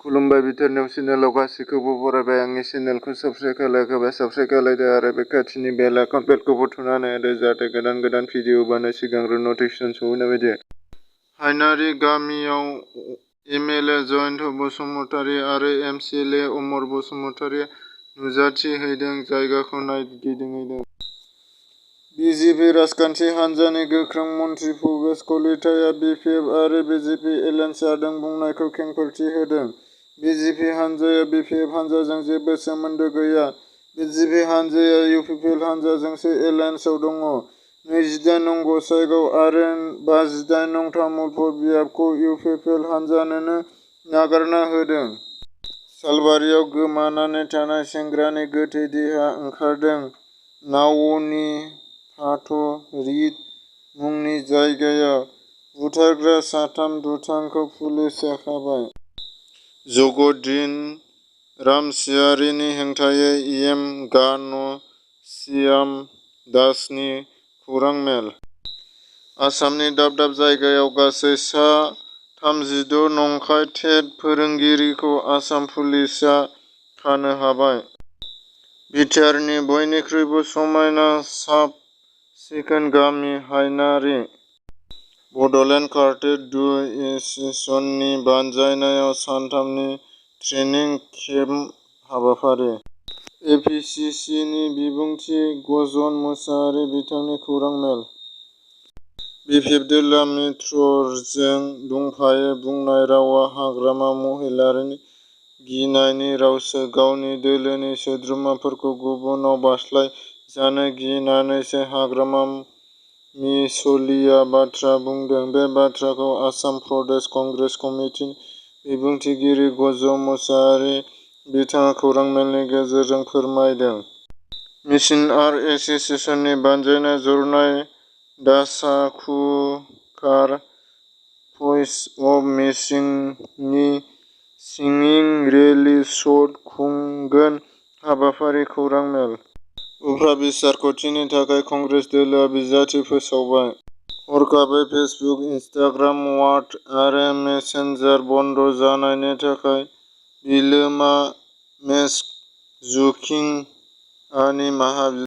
खुलुमबाय बिथोरनियाव चेनेलाव गासैखौबो बरायबाय। आंनि चेनेलखौ साबस्क्राइब खालायखाबाय, साबस्क्राइब खालायदो आरो बे खाथिनि बेल आइकन बेलखौबो थुनानै होदो जाहाथे गोदान भिडिअ होबानो सिगांग्रो नटिफिकेसन सहैनाय बायदि। हायनारि गामियाव एमएलए जयन्त बसुमतारी आरो एमसिएलए अमर बसुमतारीया नुजाथि हैदों, जायगाखौ नायगिदिंहैदों। बिजेपि राजखान्थि हान्जानि गोख्रों मन्थ्रि भुपेश कलिताया बिपिएफ आरो बिजेपि एलायन्स जादों बुंनायखौ खेंफोरथि होदों। बिजेपि हान्जाया बिपिएफ हान्जाजों जेबो सोमोन्दो गैया। बिजेपि हान्जाया इउपिपिएल हान्जाजोंसो एलायन्सआव दङ। 28 नं गसाइगाव आरो 58 नं तामुलपुर बियाबखौ इउपिपिएल हान्जानोनो नागारना होदों। सालबारियाव गोमानानै थानाय सेंग्रानि गोथै देहा ओंखारदों। नावनि फाथ'रिड मुंनि जायगायाव बुथारग्रा साथाम दुथांखौ पुलिसआ खाबाय। जगद्दिन रामसियारिनि हेंथायै एम घनश्याम दासनि खौरां मेल। आसामनि दाब दाब जायगायाव गासै सा 36 नंखाय टेट फोरोंगिरिखौ आसाम पुलिसआ खानो हाबाय। बिटिआरनि बयनिख्रुइबो समायना साब सिखोन गामि हायनारि। बड'लेण्ड कार्टेट डु एस'सिएशननि बानजायनायाव सानथामनि ट्रेनिं केम्प हाबाफारि। एपिसिसिनि बिबुंथि गजन मोसाहारि बिथांनि खौरां मेल। बिपिएफ दोलो मित्रजों दंफायो बुंनाय रावा हाग्रामा महिलारिनि गिनायनि रावसो। गावनि दोलोनि सोद्रोमाफोरखौ गुबुनाव बास्लाय जानो गिनानैसो हाग्रामा मिसलिया बाथ्रा बुंदों। बे बाथ्राखौ आसाम प्रदेश कंग्रेस कमिटिनि बिबुंथिगिरि गज मोसाहारि बिथाङा खौरां मेलनि गेजेरजों फोरमायदों। मिसिनार एस'सिएशननि बानजायनाय जरनाय दासाकुकार भइस अफ मिसिंनि सिंगिं रेली श'ड खुंगोन हाबाफारि खौरां मेल। उफ्रा बिसायख'थिनि थाखाय कंग्रेस दोलोआ बिजाथि फोसावबाय। हरखाबै फेसबुक, इनस्टाग्राम, वाट्स आरो मेसेन्जार बन्द जानायनि थाखाय बिलोमा मेसक्युकिंआ निमाहा बिबाय।